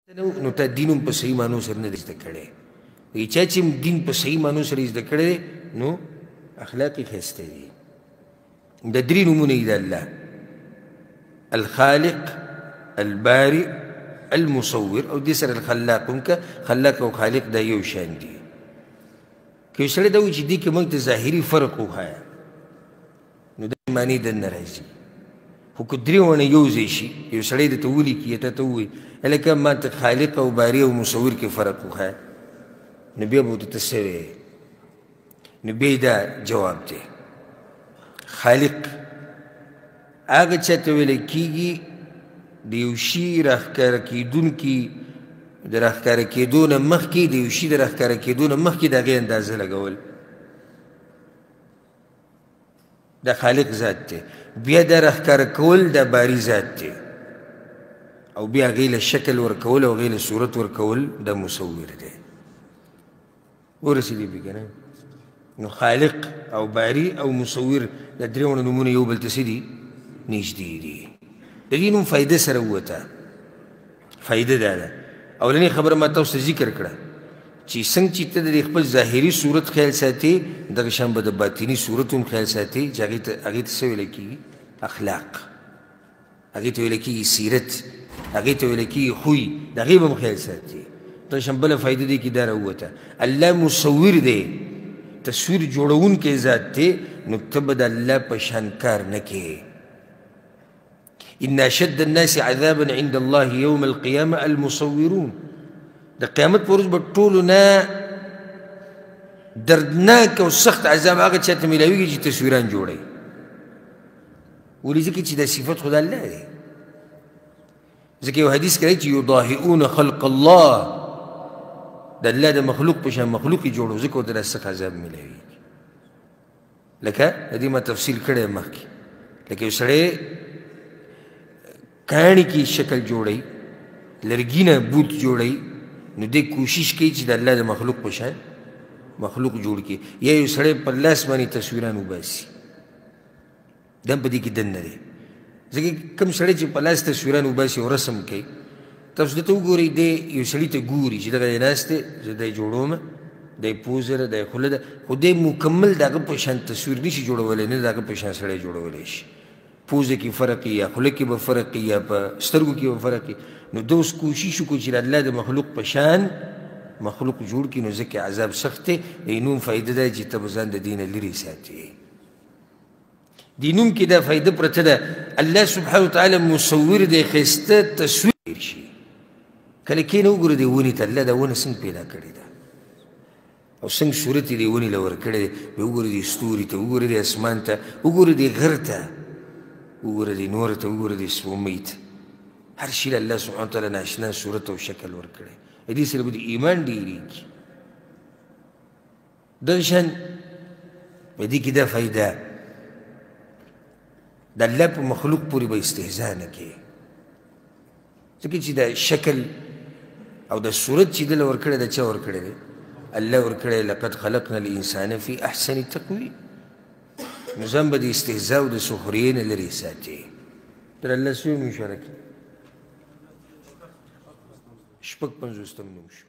نو تا دین هم په صحیح معنو سره نه دی زده کړی. وایي چا چې هم دین په صحیح معنو سره زده کړی دی نو اخلاق یې ښایسته دي. د درې نومونه دي د الله: الخالق، البارئ، المصور، او دې سره الخلاق هم که خلاق او خالق دا یو شان دي. که یو سړی دا وایي چې دې کې موږ ته ظاهري فرق وښایه نو دا معنی دننه راځي، خو که درې واړه یو ځای شي، یو سړی درته ولیکي یا تا ته ووایي هلکه ما ته خالق او باري او مصور کې فرق وښایه، نو بیا به ورته ته څه وایې؟ نو بیا دا جواب دی: خالق هغه چا ته ویل کېږي د یو شي راښکاره کېدونکي د راښکاره کېدو نه مخکې، د یو شي د راښکاره کېدو نه مخکې د هغې اندازه لګول، دا خالق ذات دی. بیا دا راښکاره کول دا باري ذات دی، او بیا هغې له شکل ورکول او هغې له صورت ورکول دا مصور دی. ورسېدې پرې که نه؟ نو خالق او باري او مصور دا درې واړه نومونه یو بل ته څه دي؟ نږدې دي. د دې نوم فایده سره ووته. فایده دا ده، اولنۍ خبره ما تاسو ته ذکر کړه چې څنګه چې ته د خپل ظاهري صورت خیال ساتې، دغه شان به د باطني صورت هم خیال ساتې، چې هغې ته څه ویل کېږي؟ اخلاق. هغې ته ویل کېږي سیرت، هغې ته ویل کېږي خوی، د هغې به هم خیال ساتې. دغه شان بله فایده دې کې دا راووته، الله مصور دی، تصویر جوړونکی ذات دی، نو ته به د الله په شان کار نه کوې. إن أشد الناس عذابا عند الله يوم القيامة المصورون. د قیامت پر ورځ به ټولو نه دردناک او سخت عذاب هغه چا ته میلاویږي چې تصویران جوړوي. ولې؟ ځکه چې دا صفت خو د الله دی. ځکه یو حدیث کې راځي چې یضاهئون خلق الله، د الله د مخلوق په شان مخلوق یې جوړو، ځکه ورته دا سخت عذاب میلاویږي. لکه د دې ما تفصیل کړی مخکې، لکه یو سړی کاڼي کې شکل جوړوي، لرګي نه بوت جوړوي، نو دی کوشش کوي چې د الله د مخلوق په شان مخلوق جوړ کړي. یا یو سړی پر لاس باندې تصویران وباسي، دا هم په دې کې دننه دی. ځکه کوم سړی چې په لاس تصویران وباسي او رسم کوي، تاسو دته وګورئ، دی یو سړي ته ګوري چې دغه دی ناست دی، زه دی جوړوم، دی پوزه ده، دی خوله ده، خو دی مکمل د هغه په شان تصویر نشي جوړولی، نه د هغه په شان سړی جوړولی شي. پوزه کې فرق یا خوله کې به فرق یا په سترګو کې به فرق. نو ده اوس کوشش وکړو چې د الله د مخلوق په شان مخلوق جوړ کړي، نو ځکه عذاب سخت دی. د نوم فایده ده چې ته به ځان د دې نه لرې ساتې. دې نوم کې دا فایده پرته ده، الله سبحانه وتعالی مصور دی، ښایسته تصویر شي. کله کښېنه وګوره دې ونې ته، الله دا ونه څنګه پیدا کړې ده او څنګه صورت یې دې ونې له ورکړی دی. بیا وګوره دې ستوري ته، وګوره دې اسمان ته، وګوره دې غر ته، وګوره دې نور ته، وګوره دې سپوږمۍ ته. هر شي له الله سبحانه وتعالی ناشنا صورت او شکل ورکړی. دې سره به د ایمان ډېرېږي. دغه شان په دې کې دا فایده، د الله په مخلوق پورې به استهزا نه کوې، ځکه چې دا شکل او د صورت چې ده له ورکړی، دا چا ورکړی دی؟ الله ورکړی. لقد خلقنا الانسان فی احسن تقویم. نو ځان به د استهزا او د سخریې نه لرې ساتې. تر الله سوی نوم شو راکړي، 56 نوم شو.